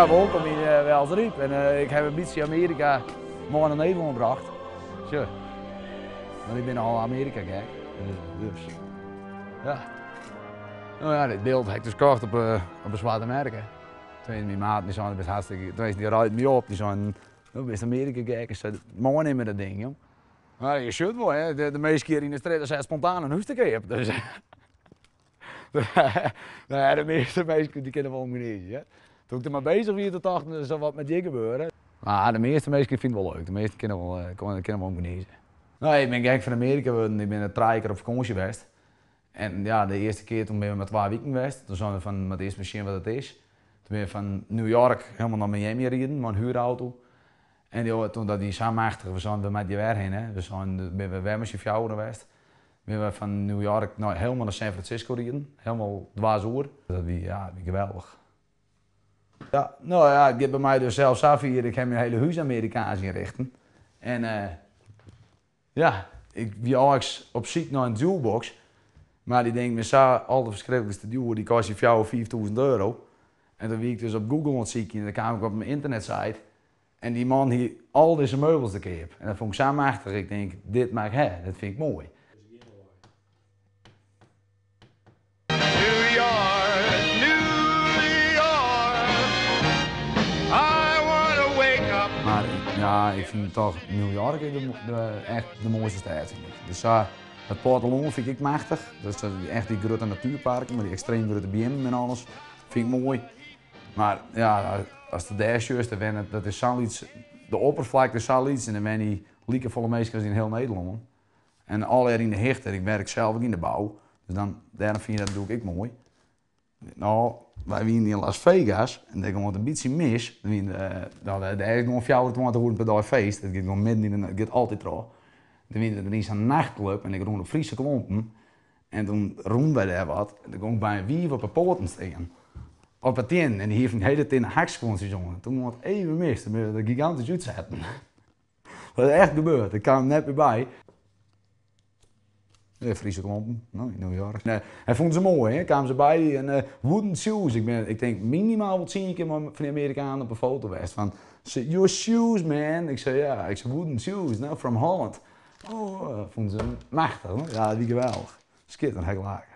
Ja, wolkom yn Wjelsryp. En ik haw in bytsje Amearika mei nei Nederlân brocht. Sjoch, want ik bin al Amearika gek. Dus, ja. No ja, dit byld ha ik dus kocht op de Swarte Merke. Toen myn maten dy seinen, bist hartstikke, dy reiten my op, dy seinen, do bist Amearika gek. Ik sei, meinimme dat ding, jong. No, je sjocht wol, hè, de minsken hjir yn de strjitte sitte spontaan in hús te keap. Dus, nee, de measte minsken dy kinne wol genietsje, hè. Toen ik der mei bezich wie, toen tocht ik, der sil wat met hjir gebeure. Mar de measte minsken fine it wol leuk, de measten kinne wol, kinne wol genietsje. No, ik bin gek fan Amearika wurden, ik bin der trije kear op fakânsje west. En ja, de earste kear toen binne we mar twa wiken west. Toen seinen we fan, moat earst mar sjen wat it is. Toen binne we fan New York helemaal nei Miami riden mei in huurauto. En joh, toen dat wie sa machtich, we seinen we moatte hjir wer hinne. We seinen, binne we wer mei syn fjouweren west. Binne we fan New York nei helemaal nei San Francisco riden, helemaal dwers oer. Dat wie, ja, wie geweldich. Ja, no ja, it giet by my dus sels safier, ik ha myn hiele hús Amerikaans ynrichten. En ja, ik wie eins op syk nei in jukebox, mar dy dingen binne sa alderferskriklikste djoer, dy kostje fjouwer, 5000 euro. En toen wie ik dus op Google oan it sykjen en dan kaam ik op in ynternetsite en dy man hie al dizze meubels te keap. En dat fûn ik sa machtich, ik tink, dit moat ik ha, dit fyn ik moai. New York, New York, I wanna wake up. Mar ja, ik fyn toch New York de, echt de moaiste stêd, fyn ik. Dus sa, it plattelân fyn ik ek machtich. Dus echt dy grutte natuerparken mei dy ekstreem grutte beammen en alles, fyn ik moai. Mar ja, ast dêr sjochst, der wennet, dat is sa'n lyts, de opperflakte is sa lyts en der wenje likefolle minsken as yn hiel Nederlân. En allegear yn de hichte, ik werk sels ek yn de bou, dus dan, dêrom fyn je dat natuerlik ek moai. No, wy wienen yn Las Vegas en dêr gong it in bytsje mis. No, dêr is gewoan 24 oeren per dei feest, it giet gewoan midden yn de, it giet altyd troch. Toen wienen we yn sa'n nachtklub en ik rûn op Fryske klompen en toen rûnen wy dêr wat en toen gong ik by in wiif op 'e poaten stean. Op 'e teannen en dy hie fan dy hiele tinne hakskuontsjes oan. Toen gong it even mis, toen binne we der gigantysk útsetten. Dat is echt gebeurd, ik kaam net mear by. De Fryske klompen, no, yn New York. Nee, hy fûn se moai, hè. Kamen se by en wooden shoes. Ik bin, ik tink minimaal wol tsien kear mei fan dy Amerikanen op 'e foto west. Fan, your shoes man. Ik sei ja, ik sei wooden shoes, no, from Holland. Oh, fûnen se machtich, hoor. Ja, dat wie geweldich. Skitterend, ha ik lake.